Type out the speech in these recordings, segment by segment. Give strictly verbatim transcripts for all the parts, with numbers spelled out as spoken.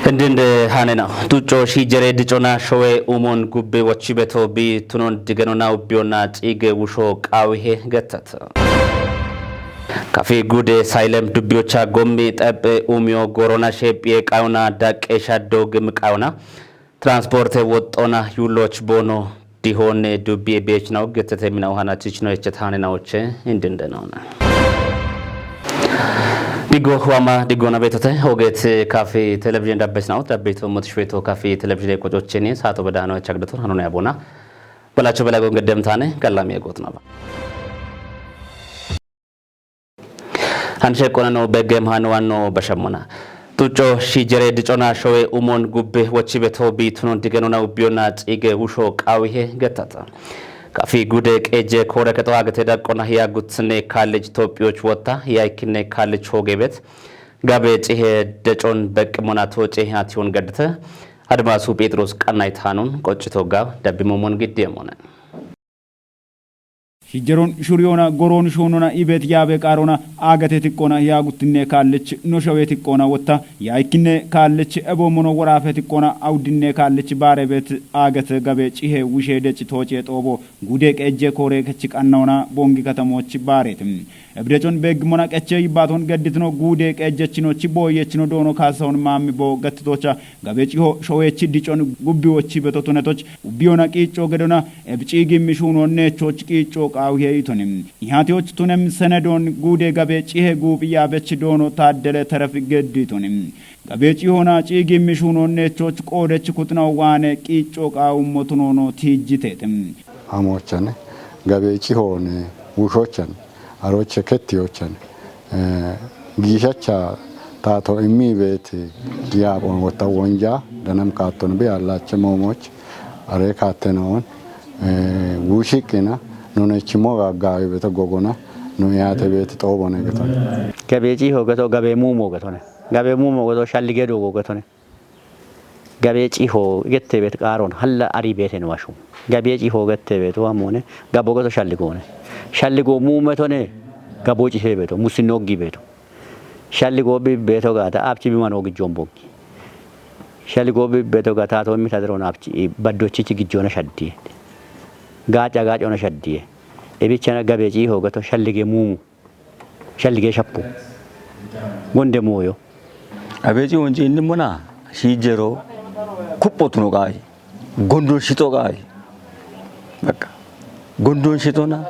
Indinde hanena, tucco shijere dicona showe umon gubbe wochibeto bi tunon digenona ubbiona cige wusho qawihe gettata. Kafi gude saylem dubbiyocha gommi xeppe umiyo gorona shepie qayona daqqe shaddo gim qayona transporte woxxona yuloch bono dihonne dubbi beechnaw gettete mina uhana tichno echet hanena oche indinde nona. Diggo wama diggona beetote, hogeet kafi televizhin dabbesnaw, dabbeto mutishweto kafi televizhin qococheni saato bedano chagdator hanone abona. Balacho belagon geddemtane gallami egot naba. Hanshe qonano beggem hanwanno bashamona. Tucco shijere dicona showe umon gubbe wochibeto bi tunon digenona ubbiona cige wusho qawihe gettata. Kafi gude qeje kore keto agete daqqona hiya gutsne college Topioch wotta hiya ikkine college hogebet. Gabe cihe decon beqqi mona to cihe ation geddete. Admasu Pheexroos qannay taanun qoccito gab dabbi momon giddi emone. Shijjeron shuriyona goron shunona ibet yaabe qaarona aagate tiqqona hiya guttinne kaallich no shawe tiqqona wotta ya ikkinne kaallich ebo mono woraafe tiqqona awdinne kaallich baare bet aagate gabe cihe wushe decci tooce xoobo gude qeejje koore kech qannawona bongi katamoch baareet. Ebidecon beeggimona qeche yibbaton gedditino guude qeejjechinochi booyyechino doono kaasaon maammi boo gattitocha gabe ciho showechi dicon gubbiwochi beto tunetoch ubbiyona qiicco gedona ebcii gimmi shuuno neechoch qiicco qaawihe itoni. Ihatiyoch tunem senedon guude gabe cihe guuphi yaabech doono taaddele teref gedditoni. Gabe cihona cii gimmi shuuno neechoch qoodech kuxinaw waane qiicco qaawummo tunoono tiijjiteete. Amochane, gabe cihone, wushochan, aroche kettiyochane, eh, giishacha taato immi beeti yaapon wotta wonja danam kaatton bi allache moomoch are kaattenaon, eh, wushiqina nune chimo gaggaawi bete gogona nu yaate beeti xoobone getone. Gabe ciho geto gabe muumo getone. Gabe muumo geto shallige doogo getone. Gabe ciho gette bet qaaron halla ari bete no washu. Gabe ciho gette bet wamone gabo geto shalligone. Shalligo muumetone gabo cihe beto musinno gi beto. Shalligo bi beto gata abchi bi mano gi jomboggi. Shalligo bi beto gata to mi tadron abchi baddochichi gijjona shaddi. Gaca gacona shaddi. Ebichana gabe ciho geto shallige muumu. Shallige shappu. Gonde mooyo. Abeeci wonci inni mona shijero kuphotuno qayi. Gondon shito qayi. Bakka. Gondon shitona.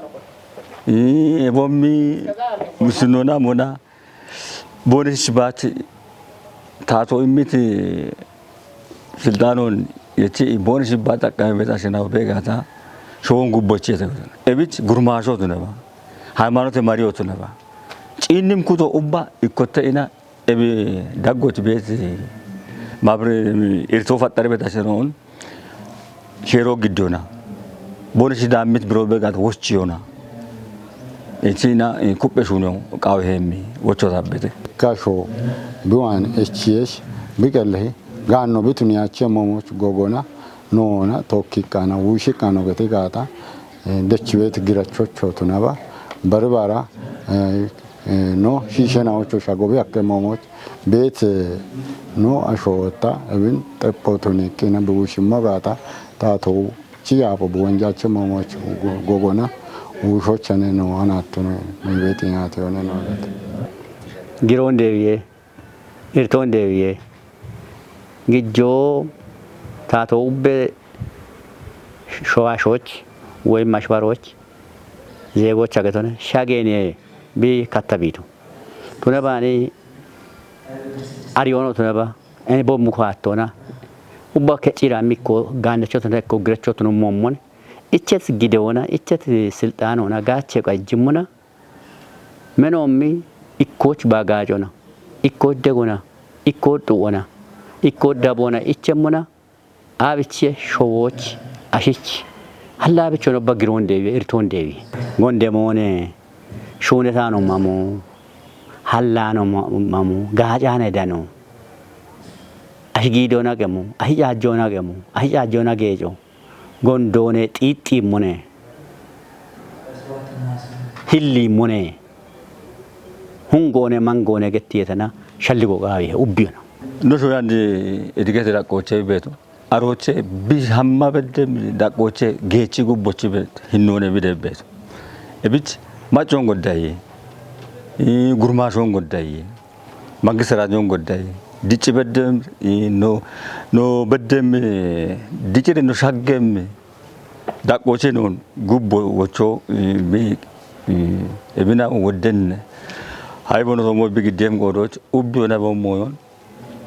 Ii, ebommi musinona mona. Bone shibat taato immiti silxaanon yechi bone shibat xaqqame beta shinaw begata showon gubbochete. Ebich gurmaashotu neba. Haymanote mariyotu neba. Ciinnim kuto ubba ikkotte ina ebi daggot beeti mabri irto faxxari beta shinoon. Shero giddona. Bone shidammit biro begat wochiyona. Itina, eh, kuppe shuno qawe hemmi wocho tabbete. Kasho biwan H S biqellehi gaanno bitun yaache momoch gogona noona tokki qana wushi qano gete gaata, eh, dechi beeti girachocho tunaba barbara, eh, eh, no shishena ocho shagobi akke momoch beet, eh, no asho wotta ebin xeppo tuni qina bi wushimmo gaata taato chi yaafo bu wonjache momoch go-, gogona wushochane no anattuno mi beeti yaate one no gete. Giron dewiye. Irton dewiye. Gijjo taato ubbe showashoch woy mashbaroch zeegoch agetone shagene bi kattabitu. Tune bani ariyono tune ba eni bo muko attona. Ubba kecira mikko gaandecho tune ko grecho tune mommon. Ichet gidewona, ichet silxanona, gaache qajjimuna. Menommi ikkoch bagacona, ikkoch degona, ikkoch xuwona, ikkoch dabona, ichemuna. Abiche showoch ashich. Halla abicho no bagiron dewi, irton dewi. Gonde mone, shunetano mamu, hallano ma-, mamu, gacane dano. Ashi gidona gemu, ashi cajjona gemu, ashi cajjona geco. Gondone xiixxiimmone, hilliimmone, hungone mangone gettiyetena shalligo qaawihe ubbiyona. No shoyandi edigete daqqooche beeto. Arooche bi hamma bedde daqqooche geechi gubbochi be hinnoone bide beeto. Ebich maccoon goddaye, gurmaashoon goddaye, mangiste raadiyoon goddaye, dicci beddem, no, no beddem, diciri no shaggem, daqqooche noon gubbo wocho, bi, ebina woddenne. Haybono somo bi giddem goodoch, ubbi ona bommoyon.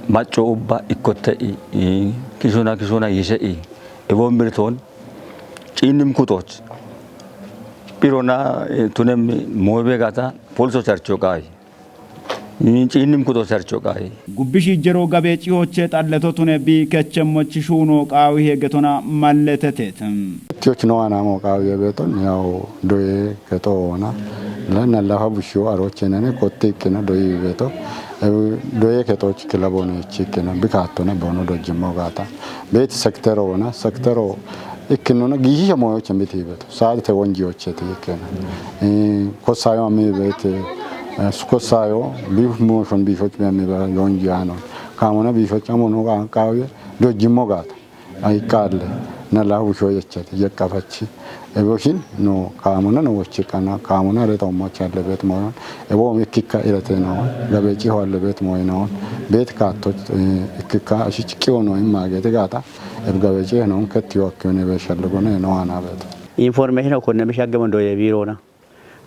Macco ubba ikkotte i, i, kishuna kishuna yishe i, ebo mirton, ciinnim kutoch. Pirona, eh, tunem moebe gata, polso charcho qai. I, ciinnim kuto charcho qai. Gubbishi jero gabe cihoche xalleto tune bi kechemmochi shuno qawi hegetona malletetetem. Tiyoch no anamo qawi beton, yaw doye keto ona. Lana lafa bushiyo aroche nane kotti ikkina doyi beto. Ewu doye ketoch kilabone chikkina. Bikattona bono dojjimmo gata. Beti sektero ona, sektero ikkinona giishisha moyoche miti beto. Saadi te wonji ocheti ikkina. Eh, kosayo ami beti, eh, kosayo bi motion bi shoch mi ami ba yonji ano. Kamona bi shoch amono ga qawi dojjimmo gata. Ay kalle, na lahu shoyechati, yekkafachi. Ebo shin, no, kamuna no wochi kana, kamuna re to mocha le bet moyon. Ebo mi kikka irate no, gabe chi ho le bet moyon. Bet ka to, eh, kikka ashich kiyo no imma gete gata. Eb gabe chi no, ketiyo kiyo ne be shallo gone no ana bet. Information ko ne mi shagge mo doye biro na.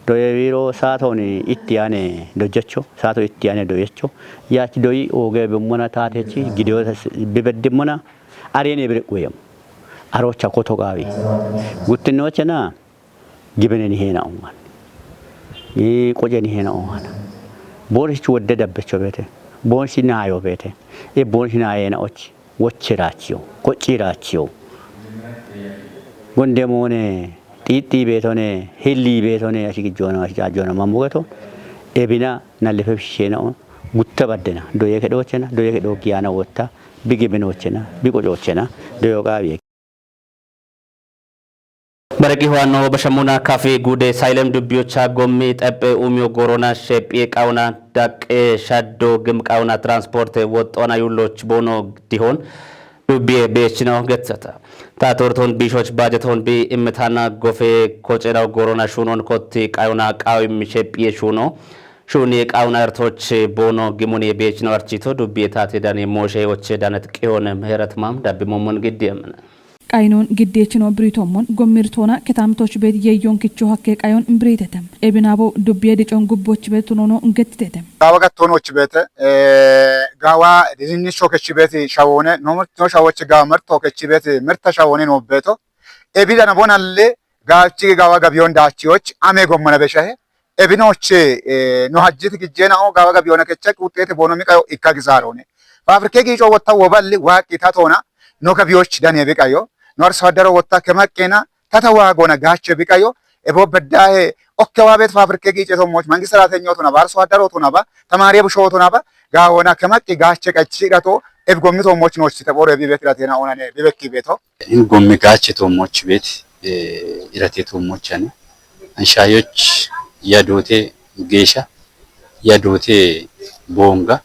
Doye biro saatoni itti ane dojjecho, saato itti ane doyecho. Yach doyi oge bemmona tatechi, gidiyo bibeddimmona, arene bire kuyem. Arocha koto gawi. Guttinochena, gibenen hena ongan. I qojeni hena ongan. Bonsi wodde dabbecho bete. Bonsi nayo bete. E bonsi nayena ochi. Wochirachiyo. Kochirachiyo. Gonde mone, titi betone, heli betone, ashiki jona, ashiki jona mamugeto. Ebina, na lefe shena on. Gutta baddena. Doye kedochena, doye kedo giyana wotta. Bigi binochena, bigo jochena. Doyo gawi. Baraqi ho'anno bashamuna kafi gude saylem dubbiyocha gommi xeppe umiyo gorona shephiye qawuna daqqe shaddo gim qawuna transporte woxxona yulloch bono dihon dubbiye beechino getsata. Ta torton bishoch bajeton bi immitana gofe kochera gorona shunon kotti qawuna qawim shephiye shuno. Shuni qawuna ertoch bono gimuni beechino archito dubbiye tate dani moshe oche danet qihon meherat mam dabbi momon giddiyemna. Qaynoon giddeechino biriitommon gommirtoona ketaamtoch beet yeeyyoonkicho hakkee qayoon biriitetem. Ebinaabo dubbiye dicon gubboch beet tunono gettitetem. Gaawa gattoonooch beete, eh, gaawa dizinnichoo kechi beeti shawoone, no, no shawoche gaawa mertoo kechi beeti merta shawoone noo beeto. Ebi dana bonalle gaachchi gaawa gabiyoon daachiyoch amee gommana beshahe. Ebinoche, eh, no hajjit gijjena o gawa gabiyoona kecha quxxeete boono miqayo ikka gizaarone. Faafirke giico wotta woballi waaqqi tatoona no gabiyoch dane biqayo. No arso addaro wotta kemaqqena tata waagoona gaache biqayo. Ebo beddahe okke waabet faafirke giice tommoch mangist saratenyo tonaba, arso addaro tonaba, tamaariye busho tonaba, gaawona kemaqqi gaache qachi irato eb gommi tommoch nooch te boro ebi bet iratena onane bibekki beto. In gommi gaache tommoch bet, eh, irate tommochane. Anshaayoch yadoote geesha, yadoote boonga,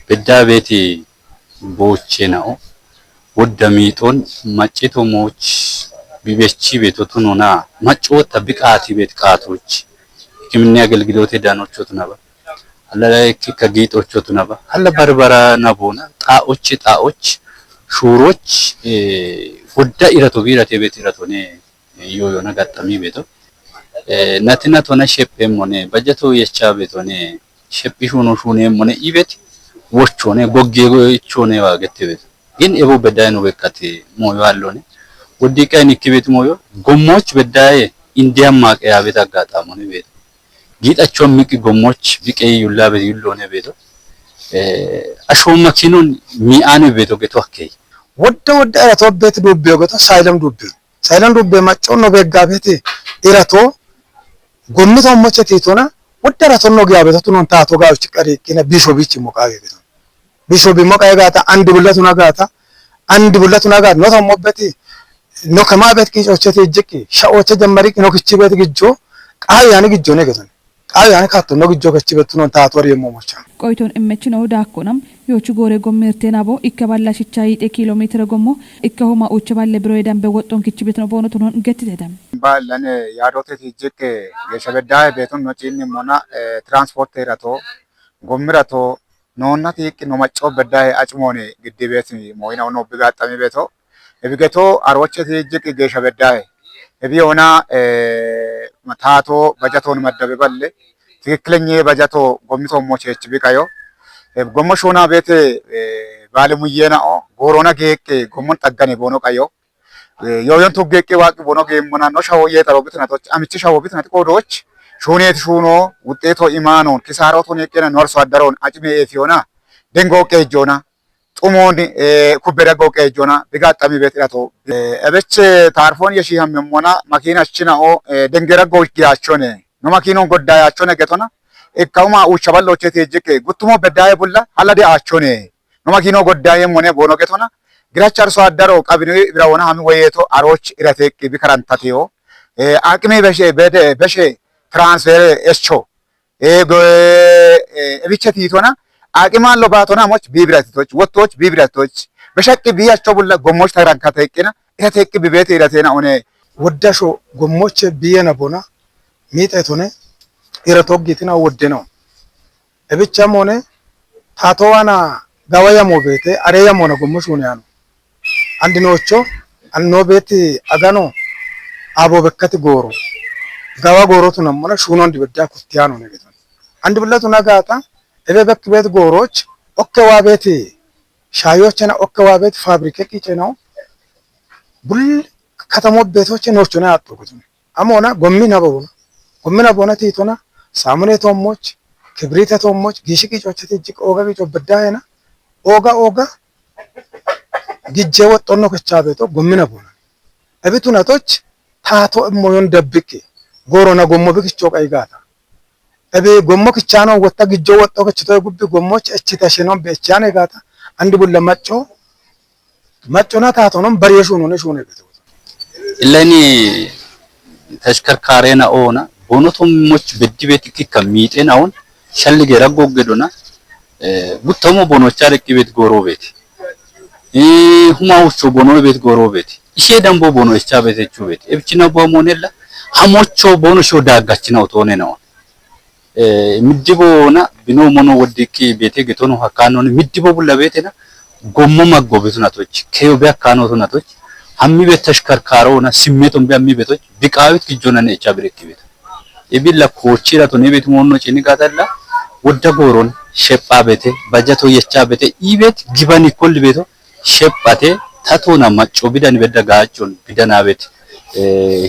beddaa beeti boocheena'o, wodda miixoon maccito mooch bibechi beetotunona, maccootta biqaati beet qaatooch, hikimini agelgiloote daanochotunaba, halla ikkikka giixochotunaba, halla barbara naboona, xaa'ochi xaa'och, shuuroch, eh, wodda irato biirate beet iratone, yooyona gaxxami beeto. Eh, natina tona shepheemmone, bajjato yecha beetone, shephishuno shuneemmone ibet, wochone, goggeego ichone waa gette beeto. Gin ebo bedayino bekkate mooyo allone. Woddi qayin ikki beeti mooyo, gommoch bedaye, indiyam maaqe yaabet aggaxamone beeto. Giixacho miqi gommoch biqe yulla beet yullone beeto. Eh, ashoomma kinon mi'ane beeto geto akkey. Wodda wodda era tobbet dubbiyo geto, sayilem dubbiyo. Sayilem dubbe maccoonno beeggaafete irato gommi tommoche tiitona wodda iratonno giyaabeto tunon taato gaawichi qariiqqina bisho bichi moqaawe beton. Bisho bi moqaawe gaata andi bullatuna gaata, andi bullatuna gaata no tommobbeti no kemaabet qiicocheti ijjikki sha'oche jemmariqqi no kichibet gijjo qaawe yaani gijjone geton. Xaawi ani kaattonno gijjo kechi bettunon taato ari'emmo mocha. Qoyton immechino daakkonam Yoochu goore gommi irteena bo ikke balla shicha yixe kiilo meetire gommo ikke homa uche balle biroye dambe woxxon kichi bitino boono tunon gettitete. Ba lane yaadote tijjikke geeshsha beddahe beetun no ciinni mona eh, transporte rato gommi rato noonna tiiqqi no macco beddahe acimooni giddi beeti mooyina uno bigaxxami beeto. Ebigeto aroche tijjiqqi geeshsha beddahe. Ebi yoona eh, taato bajaton maddabe balle tikikkilenye bajato gommito mocheech biqayo. Eh, gommo shuuna beete eh, baale muyyeena o goorona geeqqe gommon xaggane boono qayo. Eh, yooyon tuggeeqqe waaqqi boono geemmona no shawo yee xaro bitinatoch amichi shawo bitinati qoodoch shuuneeti shuuno wuxxeeto imaanon kisaaroton yeqqena no arso addaron acime eefiyona dengoo qeejjoona xumoon eh, kubbe daggoo qeejjoona bigaxxami beexi'rato. Eh, ebeche taarfoon yeshiihammemmona makiinachina o eh, denge daggoo giyaachone no makiinon goddayaachone getona ikka uma uucha balloche tijjikke guttumo beddaye bulla halla de aachone no makiino goddaye mone boono getona giracha arso addaro qabinoyi bira wona hami woyeeto arooch irateeqqi bikarantateyo eh, aqime beshe bede beshe transfere escho eh, go eh, ebiche tiitona aqimaan lobaatona moch bibiratitoch wottoch bibiratitoch beshaqqi biyacho bulla gommoch tagrankateeqqina irateeqqi bibeete irateena one Woddasho gommoche biyena bona miixetone ira toggitina woddeno. Ebicha mone taatowana gawa yamo beete are yamona gommo shuune ano. Andinocho anno beeti agano abo bekkati gooro. Gawa gooro tunammona shuunon dibedda kuttiyano ne geton. Andi bulla tuna gaata ebe bekki beeti gooroch okke waa beeti shaayochena okke waa beeti fabrike qiceno bul katamo beetoche nochona atto gutun. Amona gommi nabona. Gommi nabona titona samune tommoch kibrite tommoch gishi qicoche tijik oga qico bedayena oga oga gijje woxxonno kecha beeto gommi nabona. Ebi tunatoch taato immoyon dabbikki goorona gommo bikicho qayi gaata. Ebi gommo kichano wotta gijjo woxxo kechitoy gubbi gommoch echita shenon beechane gaata andi bulla macco maccona taatonon bariye shuunone shuune beeto. Illeni tashkarkaarena oona bonotommoch beddi beeti kikka miixena on shallige raggo gedona guttomo bonocha reqqi beet gooroo beeti. Huma ucho bono beet gooroo beeti. Ishee damboo bono echa beet echu beeti. Ebichina bua monella hamocho bono sho daaggachina utoonena on. Middiboona bino mono woddikki beete getono hakkaannooni middibo bulla beetena gommo maggo bitunatochi keyo be akkaanootunatochi hammi be tashkarkaaroona simmeeton be hammi betochi biqaawit gijjoonanni echa birekki beeta. Ibilla koochiira tone beeti moonno cini gaatalla wodda gooron shephphaa beete bajja toyyechaa beete iibeet gibani kolli beeto shephphate ta toona macco bidan bedda gaacon bidanaabet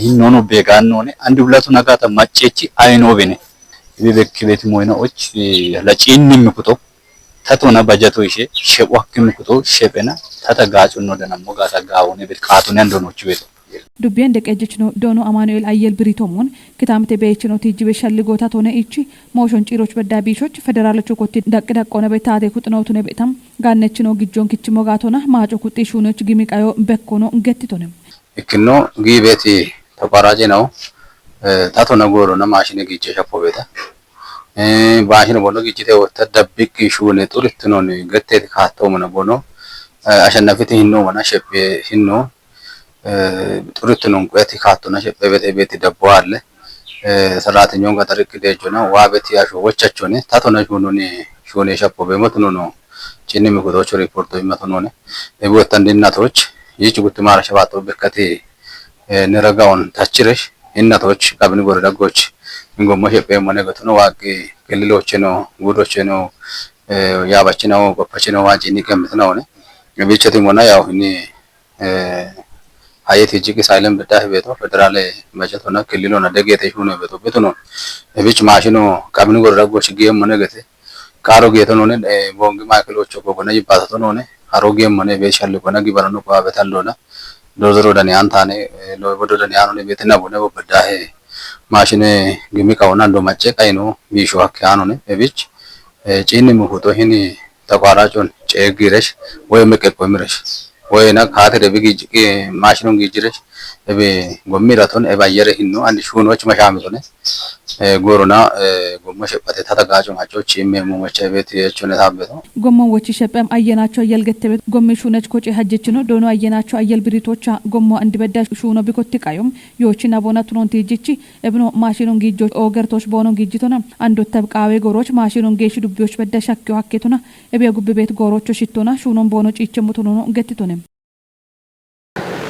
hinnono beegaannoone andi bullatu nagaata macceechi ayinoobene. Ibe bekki beeti moyina och laciinnimmi kuto ta toona bajato ishe shepho hakkimmi kuto shephena tata gaacunno danammo gaata gaawone bet qaatone andonoochi beto. Dubbiyen deqejechino doono Amaanu'eel Ayyel Biriitoommoon kitaamite beechino tiijjibe shalli goota toone ichi mooshon ciiroch beddaa biishoch federaalocho kotti daqqi daqqoona be taate kuxinootune betam gaannechino gijjoon kichimo gaatona maaco kuxxi shuunoch gimi qayo bekkono gettitone. Ikkino giibeeti toqaraje no. Tato na goorona maashine giiche shappo beeta. Baashine bono giichite wotta dabbikki shuune xurittinoni getteeti kaattoomana bono ashannafiti hinnoomana sheppe hinno xuritti nunquyati kaattona shephebete beeti dabbo alle saratenyon gaxariqqi deejjona waa beti asho wochachone tatona shununi shune shappo bemotuno no cinni mikutocho riporto immatunone ebi wettan dinnatoch yichi gutti maara shabaatto bekkati niragaon tachiresh innatoch qabini gore daggoch ingommo shephemmone gatuno waaqqi kellilocheno gudocheno yaabachinawo gophachinawo waa cinni qemmitinawone bichati mona yaw hini hayeti ijjiki saylen beddahi beeto federale bajatona killilona degete shuno beeto betuno ebich maashino qabini gorra goshi geemmone gete qaaro geetonone bongi maakilocho gogona yibbatatonone haro geemmone be shalli gona gibarano ko abetallona dozoro dani antane lobodo dani anone betina bone bo beddahe maashine gimi kawona do macce qayno biisho hakke anone ebich ciinni mukuto hini taqwaaraacon ceeggiiresh woy meqeqqoymiresh woy na kaatire bi giijiqqi maashinon giijiresh ebe gommi iraton ebe ayyere hinno andi shuunoch mashaamitone Gorona gommo shephate tata gaaco macochi me momocha ebeti yechune tabeto. Gommon wochi shephem ayyenacho ayyel gettebet gommi shunech koce hajjechino doono ayyenacho ayyel biritocha gommo andibedda shuno bikotti qayom yoochi nabona tunonti jichi ebno maashinon giijjo oogertoch boonon giijjitona andottab qaawe goroch maashinon geeshi dubbiyoch bedda shakkio hakketona ebiya gubbi beet goorocho shittona shunon boono ciichemmo tunono gettitone.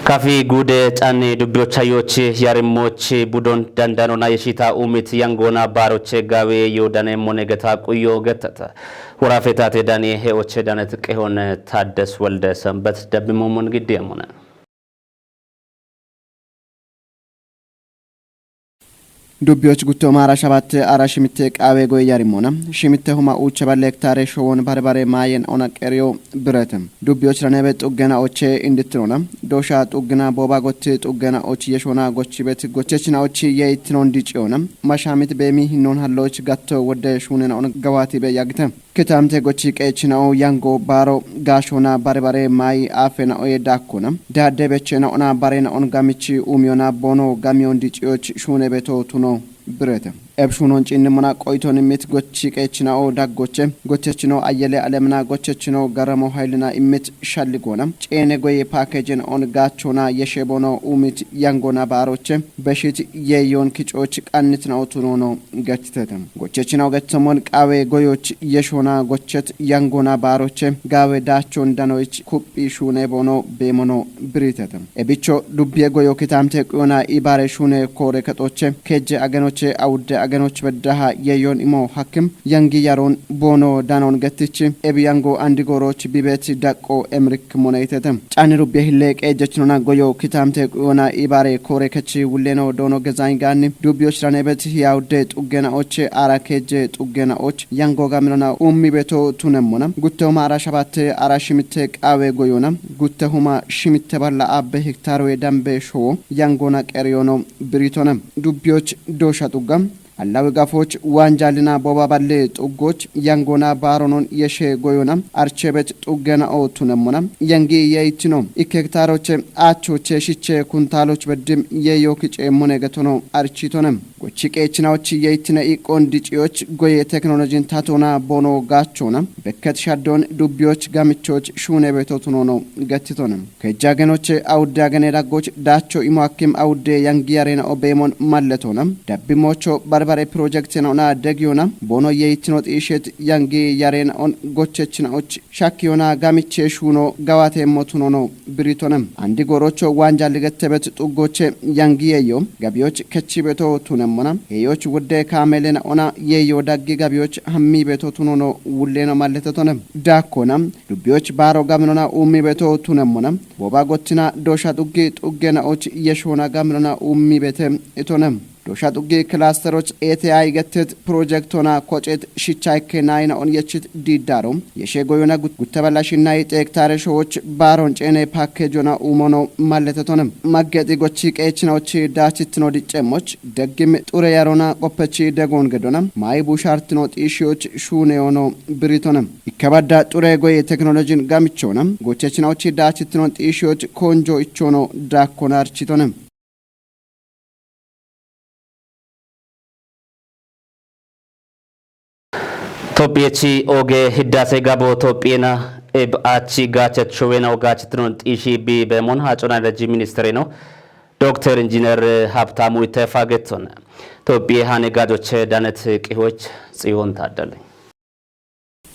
Kafi gude canni dubbiyoch hayyoch yarimmoch budon dandanona yeshita umit yangona baaroche gawe yo dane mone geta quyo getata. Wora fetate dani heoche danet qehon Taddes Welde Sanbet dabbi momon gidde mone. Dubbiyoch gutto maara shabatte ara shimitte qaawe goy yarimona shimitte huma uucha balle hektare showon barbare maayen ona qeriyo birete. Dubbiyoch ranebe xuggena oche indittirona doosha xuggena booba gotti xuggena och yeshona gochibet gochechna och yeittinon diciona mashamit beemi hinnon halloch gatto wodde shunena on gawati be yagite. Kitamte gochi qeechina'o yango baaro gaashona barbare maayi aafena'oye daakkona. Daadde bechena'ona barena'on gamichi uumiyona boono gamiyon diciyoch shuune beto tuno birete. Eb shuunon cinnimona qoyton immit gochi qeechina'o daggoche gochechino ayyele alemna gochechino garamo hayilina immit shalligoona. Ceene goye paakejena'on gaachona yeshe boono uumit yangona baaroche beshit yeeyon kicoch qannitina'o tunono gachitete. Gochechinaw gachsamon qaawe goyoch yeshona gochet yangona baaroche gaawe daachon danoyich kuphi shuune boono beemono biritete. Ebicho dubbiye goyo kitamte quyona ibaare shuune koore kexoche kejje agenoche awudde agenoch beddaha yeyon imo hakkim yangi yaron boono danon gettichi ebi yango andi gooroch bibet daqqo emrik moneytete. Caani dubbiye hille qeejjechinona goyo kitamte quyona ibaare koore kechi wulleno doono gezaany gaanni dubbiyoch ranebet hiyawudde xuggena oche ara kejje xuggena och yango gaminona ummi beto tunemmona gutte huma ara shabatte ara shimitte qaawe goyona gutte huma shimitte balla abbe hektaroye dambe showo yangona qeriyono biritone. Dubbiyoch doosha xugga allawi gafoch waanjaalina booba balle xuggoch yangona baaronon yeshe goyona archebet xuggena o tunemmona yangi yeitino ikke hektaroche aachoche shiche kuntaloch beddim yeyo kiceemmone getono architone. Gochi qeechinawoch yeitine iqqon diciyoch goye teknolojin tatona boono gaachona bekket shaddon dubbiyoch gamichoch shuune beto tunono gettitone. Kejja agenoche awudde agene daggoch daacho imo akkim awudde yangi yarena o beemon malletona. Dabbi moocho barbare pirojektena'ona degiyona boono yeitino xiishet yangi yarena on gochechina'och shakkiyona gamiche shuuno gawateemmo tunono biritone. Andi goorocho waanjalli gettebet xuggoche yangi yeyo gabiyoch kechi beto tunemmona heyoch wudde kaamelena'ona yeyo daggi gabiyoch hammi beto tunono wulleno malletetone. Daakkona dubbiyoch baaro gaminona uummi beto tunemmona booba gottina doosha xuggi xuggena och yeshona gaminona uummi bete itone. Doosha xuggi kilasteroch A T I gettet pirojektona kocet shicha ikke nayina on yechit diiddaro yeshe goyona gut- gutte balla shinna yite hektare showoch baaron ceene pakkejona uumono malletetone. Maggexi gochi qeechinawoch daachittino diccemmoch deggim xure yarona qoppechi degoon gedona maayi bushartino xiishiyoch shuuneyono biritone. Ikkabadda xure goye teknolojin gamichona gochechinawoch daachittino xiishiyoch konjo ichono daakkona architone. Tophiyechi oge hiddaase gabo tophiyena eb achi gaachachowena ogaachitino xiishi bi beemon hacona enerji ministereno Dokter Injiner Habtamu Ittefa getton. Tophiye hane gaajoche danet qihoch Tsiyoon Taaddale.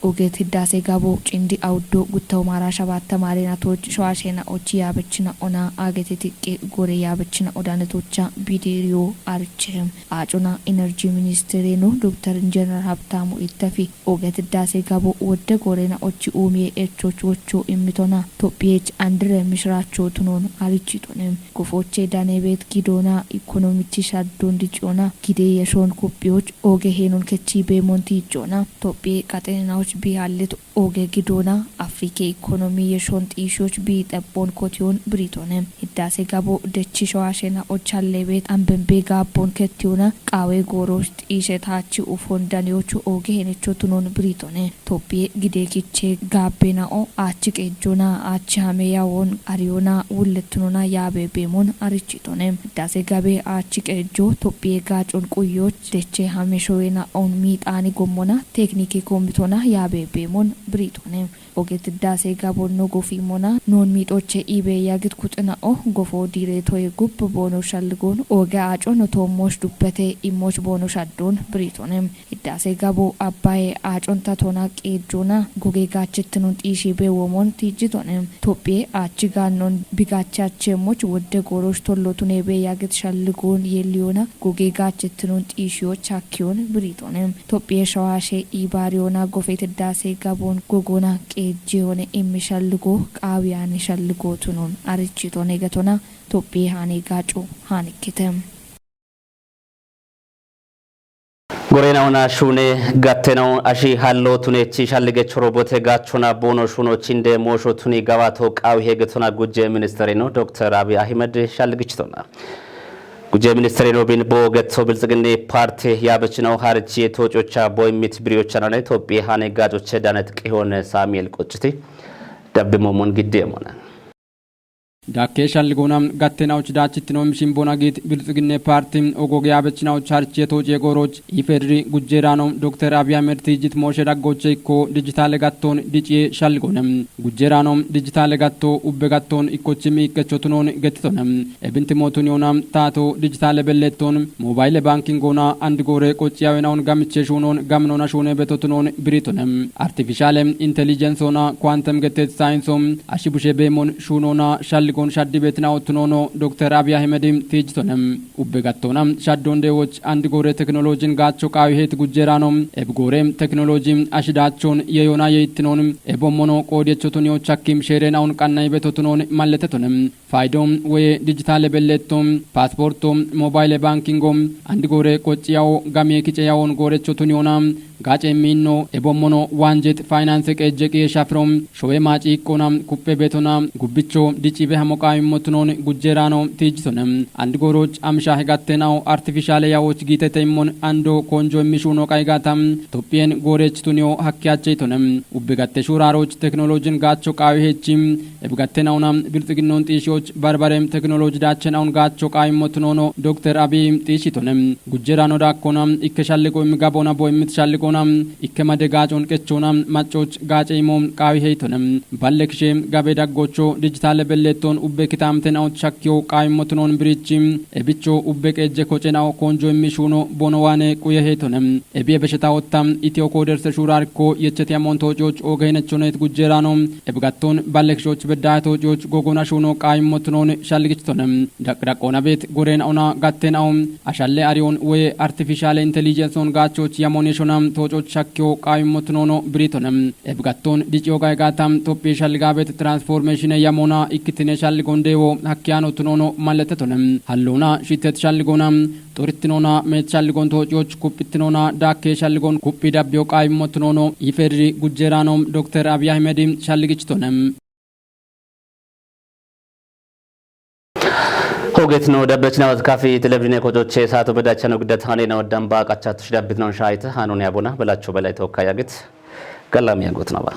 Oget hiddaase gabo cindi awuddo guttawu maara shabatta maale natoch showashena ochi yaabechina ona agete tiqqe gore yaabechina odanetocha bideeriyo arche. Acuna enerji ministereno Dokter Injiner Habtamu Ittefi oget hiddaase gabo wodde gorena ochi uumiye echoch wocho immitona tophiyech andire mishiracho tunon arichitone. Gofoche danebet gidona ikonomichi shaddon dicona gide yeshon kophiyoch oge henon kechi beemon tiichona tophiye qaxenena'och ቢሃልት ኦገ ግዶና አፍሪከ ኢኮኖሚ የሾን ጢሾች ቢጠቦን ኮቲዮን ብሪቶነ። ህዳሴ ጋቦ ደቺ ሸዋሼና ኦቻሌ ቤት አንበንቤ ጋቦን ከቲዮና ቃዌ ጎሮች ጢሸ ታቺ ኡፎን ዳኒዮቹ ኦገ ሄነቾ ቱኖን ብሪቶነ። ቶፒ ግዴ ኪቼ ጋቤናኦ አቺ ቄጆና አቺ ሀሜያዎን አሪዮና ውልትኖና ያቤ ቤሞን አርቺቶነ። ህዳሴ ጋቤ አቺ ቄጆ ቶፒ ጋጮን ቁዮች ደቼ ሀሜሾዌና ኦን ሚጣኒ ጎሞና ቴክኒክ ኮሚቶና ያቤ ቤሞን ብሪቶነ። ኦጌት ህዳሴ ጋቦኖ ጎፊሞና ኖን ሚጦቼ ኢቤ ያግት ኩጥናኦ ጎፎ ዲሬ ቶየ ጉብ ቦኖ ሸልጎን ኦገ አጮ ኖቶሞች ዱበቴ ኢሞች ቦኖ ሸዶን ብሪቶነ። ህዳሴ ጋቦ አባዬ አጮንታ ቶና ቄጆና ጎጌ ጋችትኑን ጢሺ ቤ ወሞን ቲጅቶነ። ቶጴ አቺ ጋኖን ቢጋቻቼሞች ወደ ጎሮች ቶሎቱን የቤ ያግት ሸልጎን የሊዮና ጎጌ ጋችትኑን ጢሺዮች አኪዮን ብሪቶነ። ቶጴ ሸዋሼ ኢባሪዮና ጎፌት ህዳሴ ጋቦን ጎጎና ቄጅ የሆነ የሚሸልጎ ቃውያን ሸልጎ ቱኑን አርቺቶነ ገቶና ቶጴ ሃኔ ጋጩ ሃንኪትም። ጎሬናውና ሹኔ ጋቴናው አሺ ሃሎ ቱኔቺ ሻልገች ሮቦቴ ጋቾና ቦኖ ሹኖች እንደ ሞሾ ቱኒ ገባቶ ቃዊ ሄገቶና ጉጄ ሚኒስትሪ ነው ዶክተር አብይ አህመድ ሻልግችቶና ጉጄ ሚኒስትሪ ነው ቢን ቦ ገቶ ብልጽግኔ ፓርቲ ያበች ነው ሀርቺ የቶጮቻ ቦይሚት ብሪዮቻና ኢትዮጵያ ሃኔ ጋጮቼ ዳነት ቂሆነ ሳሙኤል ቆጭቲ ደብሞሞን ግዴ ሞነ። ዳኬ ሻልጎና ጋቴናዎች ዳችትኖም ሽምቦና ጊት ብልጽግኔ ፓርቲ ኦጎጌ አበችናዎች ሀርቼ ቶጭ የጎሮች ኢፌድሪ ጉጄራኖ ዶክተር አብይ አህመድ ትይጅት ሞሼ ዳጎቼ እኮ ዲጂታል ጋቶን ዲጭዬ ሻልጎነ ጉጄራኖ ዲጂታል ጋቶ ኡቤ ጋቶን ኢኮች ሚቀቾትኖን ገትቶነ። ኤብንት ሞቱን ዮና ታቶ ዲጂታል በሌቶን ሞባይል ባንኪንግ ሆና አንድ ጎሬ ቆጭ ያዌናውን ጋምቼ ሹኖን ጋምኖና ሹኔ ቤቶትኖን ብሪቶነ። አርቲፊሻል ኢንቴሊጀንስ ሆና ኳንተም ገቴት ሳይንሶም አሺቡሼ ቤሞን ሹኖና ሻልጎን ሻዲ ቤትና ኦትኖኖ ዶክተር አብይ አህመድም ትይጅቶነ። ኡቤ ጋቶና ሻዶን ዴዎች አንድ ጎሬ ቴክኖሎጂን ጋቾ ቃዊ ሄት ጉጄራ ነው። ኤብ ጎሬም ቴክኖሎጂ አሽዳቾን የዮና የይትኖን ኤቦሞኖ ቆዴቾቱን ዮች ሐኪም ሼሬን አሁን ቀናይ ቤቶትኖን ማለተቶነ። ፋይዶም ወይ ዲጂታል በሌቶም ፓስፖርቶም ሞባይል ባንኪንጎም አንድ ጎሬ ቆጭ ያው ጋሜ ኪጨ ያውን ጎሬቾቱን ዮና ጋጨ የሚኖ ኤቦሞኖ ዋንጀት ፋይናንስ ቀጀቅ የሻፍሮም ሾዌ ማጪ ቆና ኩጴ ቤቶና ጉብቾ ዲጪ ቤ ሐሞቃ ይሞትኖን ጉጄራ ነው ትይጅቶነ። አንድ ጎሮች አምሻ ህጋቴናው አርቲፊሻል ያዎች ጊቴ ተይሞን አንዶ ኮንጆ የሚሹኖ ቃይጋታም ኢትዮጵያን ጎሬች ቱኒዮ ሐኪያቸ ይቶነ። ውብ ጋቴ ሹራሮች ቴክኖሎጂን ጋቾ ቃዊ ሄቺም ኤብጋቴናውና ብልጽግናውን ጢሺዎች ባርባሬም ቴክኖሎጂ ዳቸናውን ጋቾ ቃይሞት ኖኖ ዶክተር አብይም ጢሺ ቶነ። ጉጀራኖ ዳኮና ኢከሻልቆ የሚጋቦና ቦ የምትሻልቆና ኢከማደ ጋጮን ቀቾና ማጮች ጋጨ ይሞም ቃዊ ሄይቶነ። ባለክሼ ጋቤ ዳጎቾ ዲጂታል በሌቶን ኡቤ ኪታምቴናዎች ሻኪዮ ቃይሞት ኖን ብሪቺም ኤብቾ ኡቤ ቀጀ ኮጨናው ኮንጆ የሚሹኖ ቦኖዋኔ ቁየ ሄይቶነ። ኤብየ በሸታ ወታ ኢትዮ ኮደርሰ ሹራርኮ የቸት ያሞን ተወጪዎች ኦገይነቾኔት ጉጀራ ነው። ኤብጋቶን ባለክሾች በዳህ ተወጪዎች ጎጎና ሹኖ ቃይሞትኖን ሻልግችቶነ። ዳቅዳቆና ቤት ጎሬን አውና ጋቴን አውም አሻሌ አሪዮን ወይ አርቲፊሻል ኢንቴሊጀንስ ሆን ጋቾች ያሞን የሾና ተወጪዎች ሻኪዮ ቃይሞትኖኖ ብሪቶነ። ኤብጋቶን ዲጪዮ ጋይጋታም ቶፔ ሻልጋ ቤት ትራንስፎርሜሽን ያሞና ኢክትኔ ሻልጎንዴዎ ሀኪያኖትኖኖ ማለተቶነ። ሀሎና ሽተት ሻልጎና ጦርትኖና ሜት ሻልጎን ተወጪዎች ኩፕትኖና ዳኬ ሻልጎን ኩፒ ዳቢዮ ቃይሞትኖኖ ኢፌድሪ ጉጀራኖም ዶክተር አብይ አህመድም ሻልግችቶነም። ሆጌት ነው ደበችና ወትካፊ ቴሌቪዥን የኮጮቼ ሰዓቱ በዳቻ ነው ግደት ሀኔ ነው ደንባ ቃቻ ትሽ ዳብት ነው ሻይት ሀኑን ያቦና በላቸው በላይ ተወካይ አግት ገላሚ ያጎት ነባ።